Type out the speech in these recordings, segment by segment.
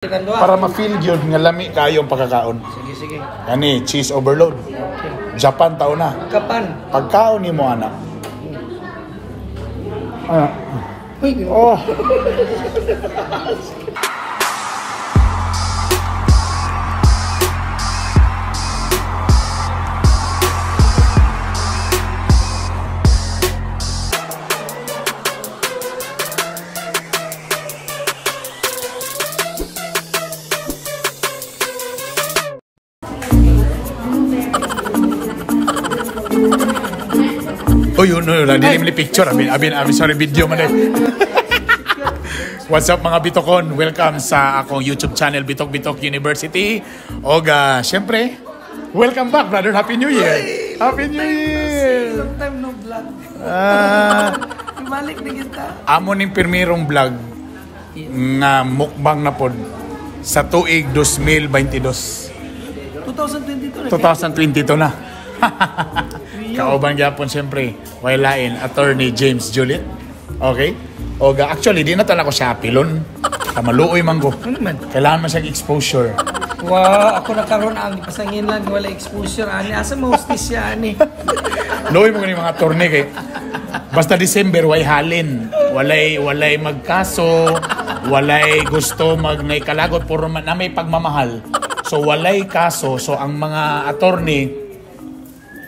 Para ma-feel gyud nga lami kayo ang pagkakaon. Sige, sige. Kani, cheese overload. Okay. Japan tao na. Kapan. Pagkaon nimo ana. Ah. Uy, Oh. Oh, yun, no, no, dili ni picture. Abin, abin, abin, sorry, video man eh. What's up mga Bitokon? Welcome sa akong YouTube channel, Bitok Bitok University. Oga, syempre, welcome back, brother. Happy New Year! Happy New Year! Long time no vlog. Ah, Ibalik na kita. amo ning pirmirong vlog nga mukbang na pod sa tuig 2022. 2022 na. 2022 na. Kauban gyapon siyempre, way lain Attorney James Juliet. Okay? Oga, actually di na tala ko siya apilon. Kamaluoy man ko. Ano man? Kailangan man siyang exposure. Wow, ako na karon ang ipasangin lang wala exposure ani. Asa mo hostisya ani? Luoy mo ni mga attorney kay basta December way halin. Walay magkaso, walay gusto mag naikalagot puro man na may pagmamahal. So walay kaso, so ang mga attorney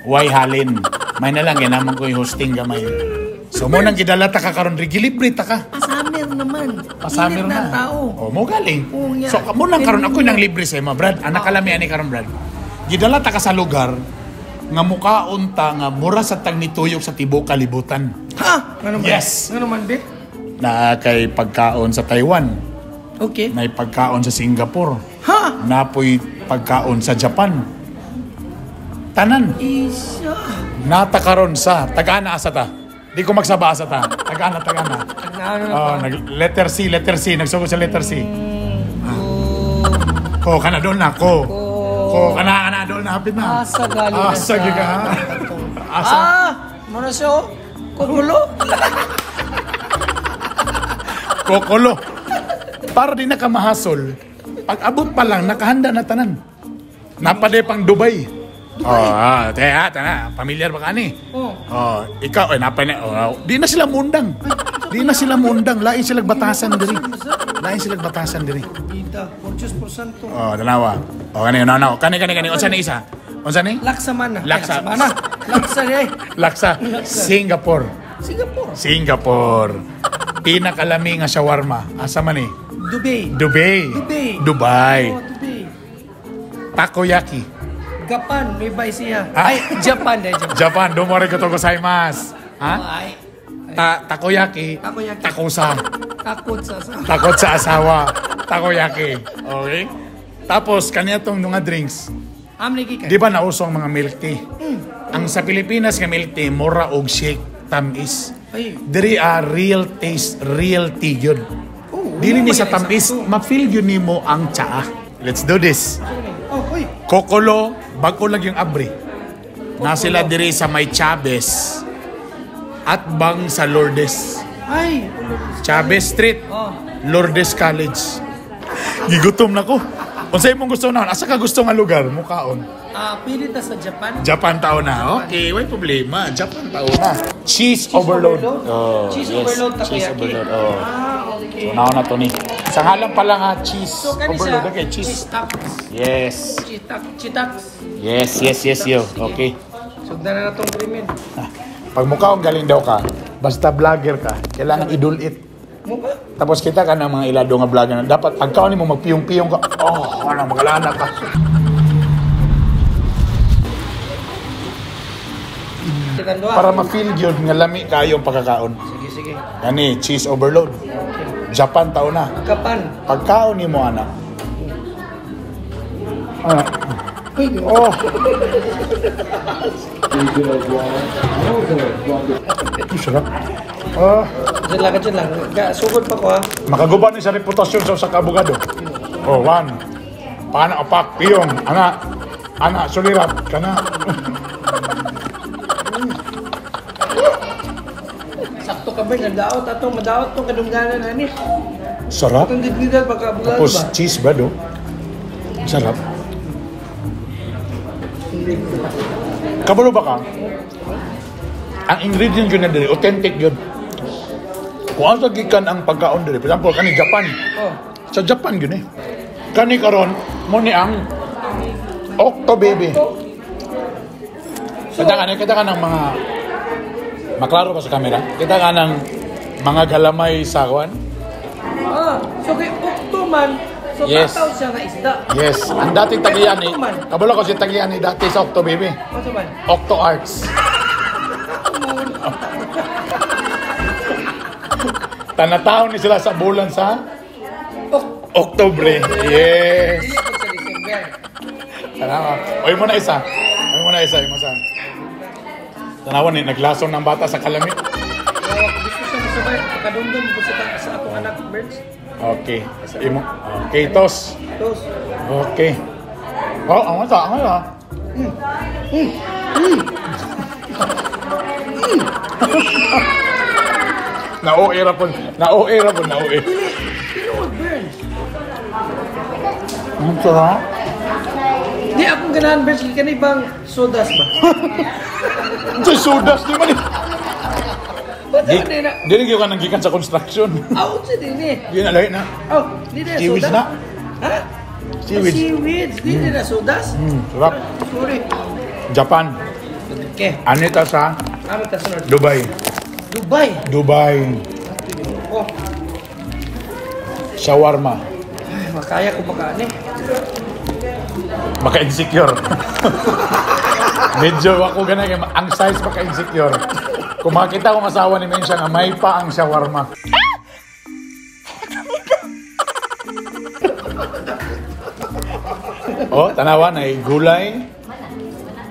way halin. May na lang ginaman ko yung hosting gamay. So mo nang gidala ta ka karon gilibre ta ka. Pasamer naman. Pasamer Init na. na ang tao. Oh, mo galing. Oo nga. So mo nang karon ako nang libre sa imo, Brad. Anak kalami ani karon, Brad. Gidala ta ka sa lugar nga mukaon ta nga mura sa tag nituyok sa tibuok kalibutan. Ha? Ano man? Yes. Ano man, be? Na kay pagkaon sa Taiwan, Okay. nay pagkaon sa Singapore, Ha? napoy pagkaon sa Japan. Tanan. Isa. Nata karon sa tagana asa ta. Di ko magsaba asa ta. Tagana, tagana. Ano na Oh, nag letter C, letter C, nagsugod sa letter C. Ko kana doon na ko. Ko kana kana doon na hapit na. Asa galing na Asa sa- gyud ka. Asa. Ah! Muna siya oh. Kukulo. Kokolo. Para di na ka mahasol, pag abot pa lang nakahanda na tanan. Napade pang Dubai. Dubai. Oh, ah, te, ah, tana, pamilyar ba ka ni? Oh. Oh, ikaw ay napay na. Oh, di na sila mundang. Di na sila mundang, lain sila batasan diri. Lain sila batasan diri. Bida, por santo. Oh, tanawa. Oh, kani no no. Kani kani kani unsa ni isa? Unsa ni? Laksamana. Laksamana. Laksa eh. Laksa. Singapore. Singapore. Singapore. Pinakalami nga shawarma. Asa man ni? Dubai. Dubai. Dubai. Dubai. Oh, Dubai. Takoyaki. Japan, may bay siya. Ah? Ay, Japan eh, Japan. Japan, domo arigato gozaimasu. Ha? Ay, Takoyaki. Takoyaki. Takosa. takot sa sa. Takot sa asawa. Takoyaki. Okay? Tapos, kanya tong mga drinks. Amni gikan. Di ba nauso ang mga milk tea? Ang sa Pilipinas nga milk tea, mura og shake tamis. Ay. Diri a real taste, real tea yun. Oo, Dili ni may sa tamis, sakto. ma-feel yun nimo ang tsaa. Let's do this. Oh, uy. Kokolo, bago lang yung abri. Na sila diri sa may Chavez at bang sa Lourdes. Ay, Chavez Street, Oh. Lourdes College. Gigutom na ko. Unsa imong gusto na? Asa ka gusto nga lugar? Mukaon. Ah, pili ta sa Japan. Japan tao na. Okay, way problema. Japan tao na. Cheese, overload. Oh, Cheese yes. overload takoyaki. Cheese overload. Oh. Ah, okay. So, naon na to ni. Sa ngalan pa lang ha, cheese So, kani overload. siya, Okay, cheese. Cheese tax. Yes. Cheese tax. Cheese tax. Yes, yes, yes, yo. Okay. Sugdan na natong krimen. Ah, pag mukha akong galing daw ka, basta vlogger ka, kailangan idulit. Mo ba? Tapos kita ka ng mga ilado nga vlogger na dapat pagkaon mo magpiyong-piyong ka, oh, ano, magalana ka. Para ma-feel yun nga lami kayo ang pagkakaon. Sige, sige. Kani, cheese overload. Okay. Japan tao na. Kapan. Pagkaon nimo ana. Ah. Uy, Oh. Ay, sarap. Ah, Diyan lang, diyan lang. Sugod pa ko ha. makaguba ni sa reputasyon sa usa ka abogado. Oh, one. Pana opak piyong ana ana sulirat kana. Sakto ka ba? Nadaot ato, madaot tong kadungganan ani. Sarap. Itong dignidad pagka bulalo Tapos ba? cheese ba do? Sarap. Kabalo ba ka? Ang ingredient yun na diri, authentic yun. Kung asa gikan ang pagkaon diri, for example, kani Japan. Oh. Sa Japan yun eh. Kani karon mo ni ang Octo Baby. So, Kita ka ng mga maklaro ba sa camera? Kita ka ng mga galamay sa kwan? Ah, so kay Octo man, so Yes. tataw siya nga isda. Yes. Ang dating tagian ni, Octo man. kabalo ko si tagian ni dati sa Octo Baby. Ano man? Octo Arts. Tanataw ni sila sa bulan sa Oktobre. Yes. Dili po sa December. Tanawa. Oy mo na isa. Oy mo na isa, imo sa. Tanawa ni naglason ng bata sa kalami. Oh, gusto siya masabay, kadumdum po sa atong anak, Birds. Okay. Imo. Okay, tos. Tos. Okay. Oh, ang ata, ang ata. Na-OA ra po. Na-OA ra po, na-OA. Dili, tinuod, Birds. Ang sarap. Di akong ganahan, Birds, kay kanay bang sodas ba? Sa sudas di man. Ba't ano na? Dili gyud ka nang gikan sa construction. Out sa din eh. Di na lahi na. Oh, di na Seaweeds sodas? na. Ha? Seaweeds. Seaweeds. Di na sodas? Sarap. Sorry. Japan. Okay. Anita sa Ano ta sunod? Dubai. Dubai. Dubai. Oh, Shawarma. ay, makaya ko makaan eh. Maka-insecure. Medyo ako ganun. Kay ang size maka-insecure. Kung makita kong asawa ni Mensha nga may pa ang shawarma. Oh, tanawa na gulay.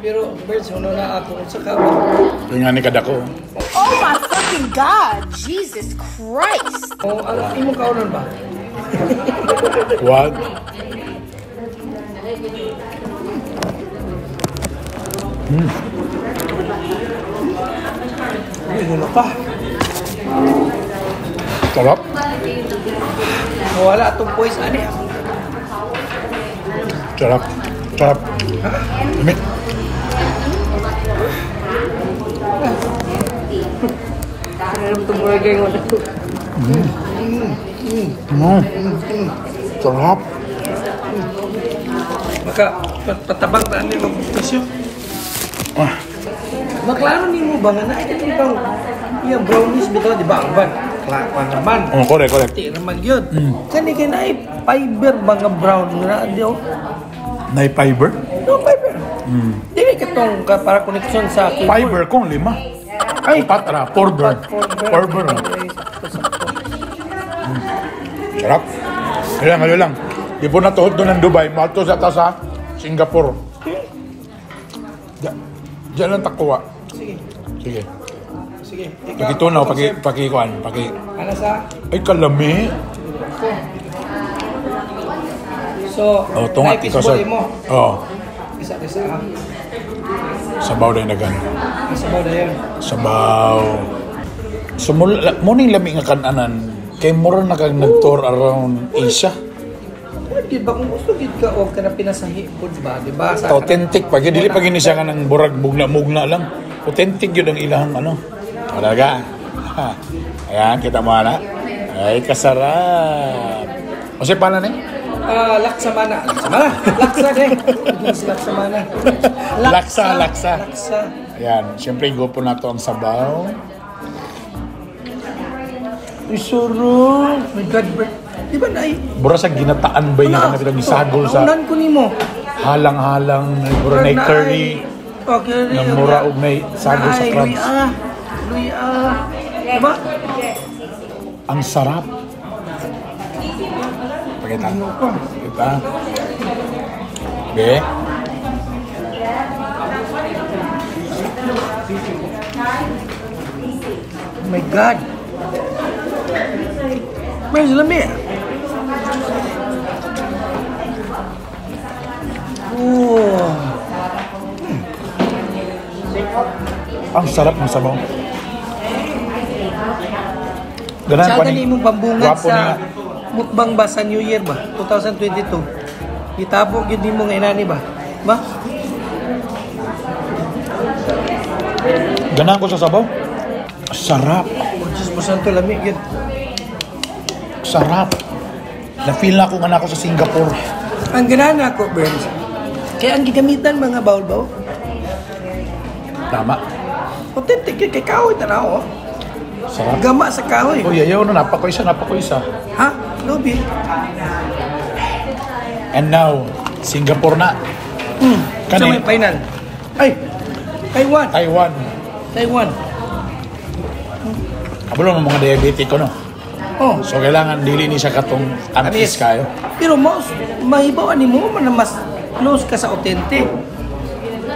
Pero, Birds, uno na ako. Sa ka, Yung nga ni kadako. Oh my fucking God! Jesus Christ! oh, ano, imong kaunon ba? What? Ay, wala pa. Sarap. Wala atong voice, ani. Sarap. Sarap. Lamit. Ano itong burger nga Sarap. Maka, patabang na ano yung presyo. Ah. Maklaro nimo ba nga na ay bang iyang brownies bitaw di ba ang ban? Klaro naman. Oh, correct, correct. Di naman yun. Kani kay naay fiber ba nga brown nga di oh. Nay fiber? No fiber. Dili katong ka para connection sa cable. Fiber kung lima. Ay, patra, porber. Porber. Ay, sakto, sakto. Sarap. Ayun lang, ayun lang. Di po natuhod doon ng Dubai. Malto sa ta sa Singapore. Diyan lang takuha. Sige. Sige. Sige. Ikaw, Pakitunaw, ako, paki, sir. paki, kuan, paki. Ano sa? Ay, kalami. So, Oh, tungat naipis ikaw sa. mo. Oh, Isa isa ha. sabaw din nagan. Sabaw na yun. Sabaw. So, mo ning lami nga kananan. Kay mura na kang nag-tour around Asia. Pwede ba kung gusto gid ka og kana pinasahi pud ba, di ba? Sa Authentic pa. Dili pa gini siya ka ng burag mugna-mugna lang. Authentic yun ang ilahang ano. Talaga. Ayan, kita mo ana. Ay, kasarap. O siya pala ni? Ah, laksamana. Laksamana. Laksa de. English laksamana. Laksa, laksa. Laksa. Ayan, siyempre po na to ang sabaw. Ay, sarap. My God, Bert. Di ba na ay? Bura sa ginataan ba yung kanang bitang gisagol sa Naunan ko nimo. halang-halang, bura na curry, Oh, curry. na mura og may sagol sa Naay, crabs. Luya. Luya. Diba? Ang sarap. Pakita. Kita. Be. Oh my God. Medyo lami. Oh. Ang sarap ng sabaw. Ganahan Sada pa ni. ni imong pambungad Gwapo sa niya. mukbang ba sa New Year ba? 2022. Gitabo gyud nimo nga inani ba? Ba? Ganahan ko sa sabaw. Sarap. Oh, Diyos mo santo, lami gyud. Sarap. Na-feel na ako nga na ako sa Singapore. Ang ganahan ako, Burns. Kaya ang gigamitan mga bawol-bawol. Tama. Authentic yun, kay kahoy tanaw. Oh. Sarap. Gama sa kahoy. Oh, yayaw na. Napako isa, napako isa. Ha? Lubi. And now, Singapore na. Sa Kani? may final. Ay! Taiwan. Taiwan. Taiwan. Kabalo ng mga diabetic ko, no? Oh. So, kailangan dili ni siya katong tamis kayo. Pero mas mahibaw ani mo man na mas close ka sa authentic.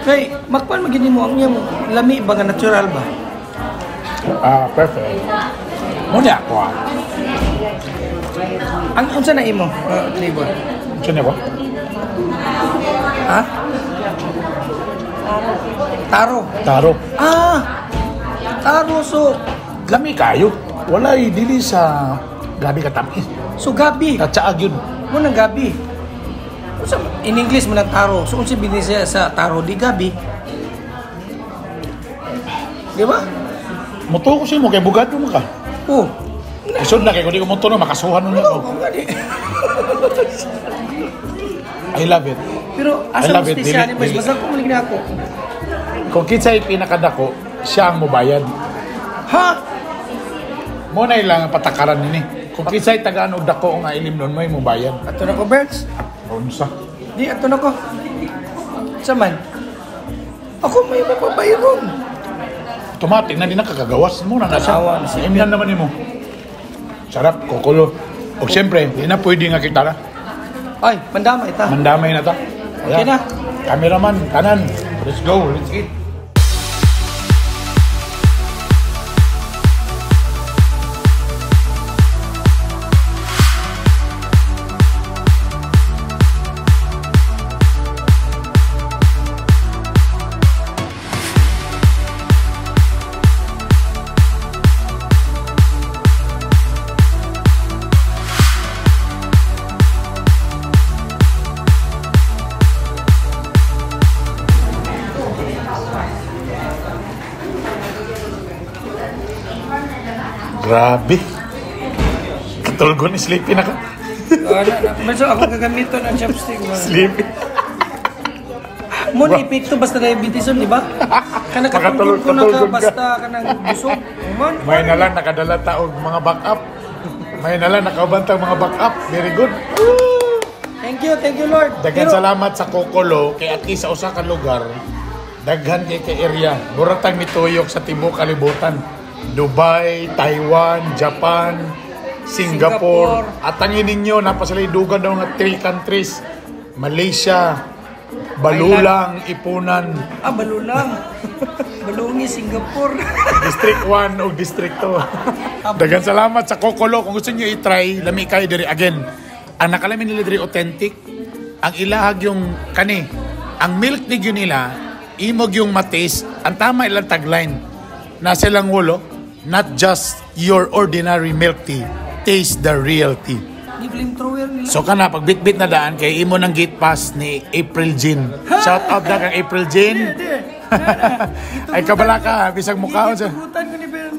Kay makpan magini mo ang iyang lami ba nga natural ba? Ah, perfect. Muna ako ah. Ang unsa na imo flavor? Sino ko? Ha? Taro. Taro. Ah. Taro, so Lami kayo. Walay dili sa gabi ka tamis. So gabi. Tatsaag yun. Mo nang gabi. Unsa in English mo nang taro. So unsa binisa sa taro di gabi? Di ba? Muto ko siya mo kay bugado mo ka. Oh. Isod na kay kung di ko muto no makasuhan nun Ano ako. ko nga di. I love it. Pero I asa love mo it. espesyal Dili- ni Boys? dili. Basta ko malig na ako. Kung kinsay pinakadako, siya ang mobayad. Ha? Mo na ilang patakaran nini. Kung kinsay tagaan og dako nga ilim nun mo mobayad. Ato na ko, Berts. Unsa? Di, ato na ko. Sa man? Ako may mapabayron. Automatic na di nakakagawas mo na na siya. Tanawa na siya. Imnan naman nimo. Sarap, kokolo. O siyempre, di na pwede nga kita na. Ay, pandamay ta. Mandamay na ta. Okay na. Cameraman, kanan. Let's go, let's eat. Grabe. Katulgon, sleepy na ka. Wala na. Medyo ako gagamiton ang chopstick ba? Sleepy. Mo na epekto basta diabetes di ba? Kana Makatulog- katulog ko na ka katulog ka. basta kanang busog. Man. May na lang nakadala ta og mga backup. May na lang nakaubantang mga backup. Very good. Thank you Lord. Daghan Pero- salamat sa Kokolo kay at least sa usa ka lugar daghan kay kay area. Buratang mituyok sa tibuok kalibutan. Dubai, Taiwan, Japan, Singapore. Singapore. At angin ninyo napa sila dugan daw nga three countries. Malaysia, Balulang, Ipunan, Ah, balulang. Balungi, Singapore. District 1 o District 2. Daghan salamat sa Kokolo. Kung gusto niyo i-try, lami kayo diri again. Ang nakalamin nila diri authentic. Ang ilahag yung kani, ang milk tea yun nila, imog yung matis, ang tama ilang tagline na silang wulo, not just your ordinary milk tea, taste the real tea. Di flamethrower nila. So kana pag bit-bit na daan kay imo ng gate pass ni April Jean. Shout out na kang April Jean. Di. Ay kabala ka, bisag mukhaon sa Gitugutan ko ni Ben.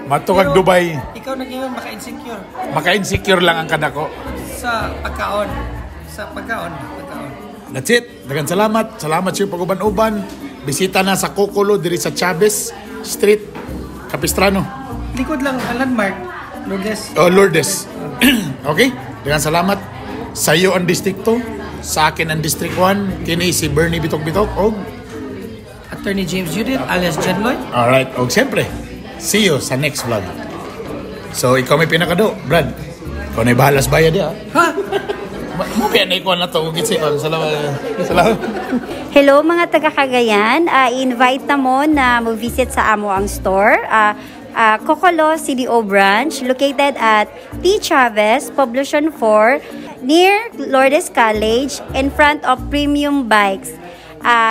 matukag Dubai. Ikaw nag-iwan maka-insecure Maka-insecure lang ang kadako. sa pagkaon. Sa pagkaon, pagkaon. That's it. Daghang salamat. Salamat sa iyong pag-uban-uban. Bisita na sa Kokolo diri sa Chavez Street, Capistrano. Likod lang ang landmark, Lourdes. Oh, Lourdes. Okay? Daghang salamat. Sa iyo ang District 2, sa akin ang District 1, kini si Bernie Bitok Bitok og Attorney James Judith alias John Lloyd. Alright, og siyempre, see you sa next vlog. So, ikaw may pinakado, Brad. Ikaw na bahala sa bayad, ya. Ha? Mo kaya na ikaw na to, kung Salamat. Salamat. Hello mga taga Cagayan, invite na mo na mo-visit sa amo ang store. Kokolo CDO branch located at T. Chavez, Poblacion 4, near Lourdes College, in front of Premium Bikes.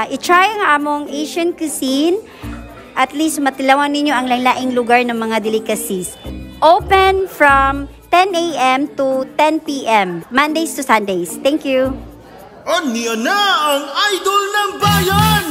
I-try ang among Asian cuisine. At least matilawan ninyo ang laing lugar ng mga delicacies. Open from 10 a.m. to 10 p.m. Mondays to Sundays. Thank you. Aniya na ang idol ng bayan!